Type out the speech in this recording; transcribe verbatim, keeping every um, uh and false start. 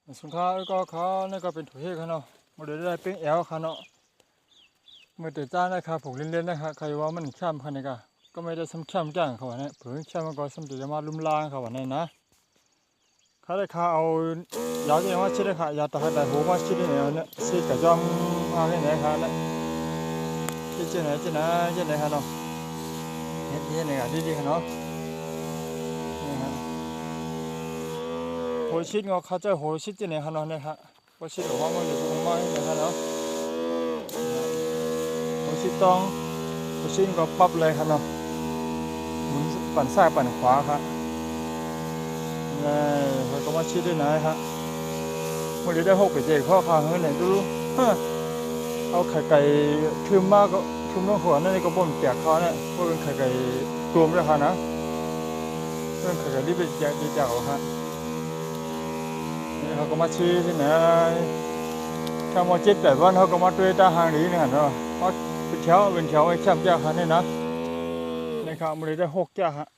สวัสดีครับ ก็เขานี่ก็เป็นถั่วเห็ดครับเนาะ มาเดี๋ยวได้เป็นแอลครับเนาะ เมื่อแต่จ้านะครับ ผูกเล่นๆนะครับ ใครว่ามันแคมครับนี่ก็ ก็ไม่ได้ซ้ำแคมจ้างเขาเนี่ย เผื่อแคมมันก็ซ้ำจะมาลุ่มล่างครับวันนี้นะ เขาได้ค่าเอายาที่ไหนมาฉีดเลยครับ ยาตาหักได้โหมาฉีดเลยเนี่ย ฉีดกับจอมเอาที่ไหนครับเนี่ย ที่ไหนที่ไหนที่ไหนครับเนาะ เห็ดที่ไหนครับ ดีๆครับเนาะ นี่ครับ โหชิดงอ เขาเจ้าโหชิดที่ไหนครับเนาะ เนี่ยครับ โหชิดออกมาเมื่อไหร่ก็มาเนี่ยครับเนาะ โหชิดต้อง โหชิดก็ปั๊บเลยครับเนาะ หมุนปั่นซ้ายปั่นขวาครับ นี่เขาก็มาชิดด้วยนะครับ เมื่อไหร่ได้หกไปเจอข้อคาเฮ้ยเนี่ยดู ฮะ เอาไข่ไก่คืมมากก็คืมน้องหัวนั่นนี่ก็บ่นแจกเขาเนี่ย เพราะเป็นไข่ไก่กลมด้วยครับนะ เป็นไข่ไก่ที่เป็นแจกดีแจกเอาครับ นี่เขาก็มาชี้ที่ไหน ถ้ามาเจ็ดแปดวันเขาก็มาด้วยตาหางดีนี่หั่นเนาะ มาเป็นแถวเป็นแถวไอ้แคมป์แจกครับนี่นะ นี่ครับ มันเลยได้หกแจกครับ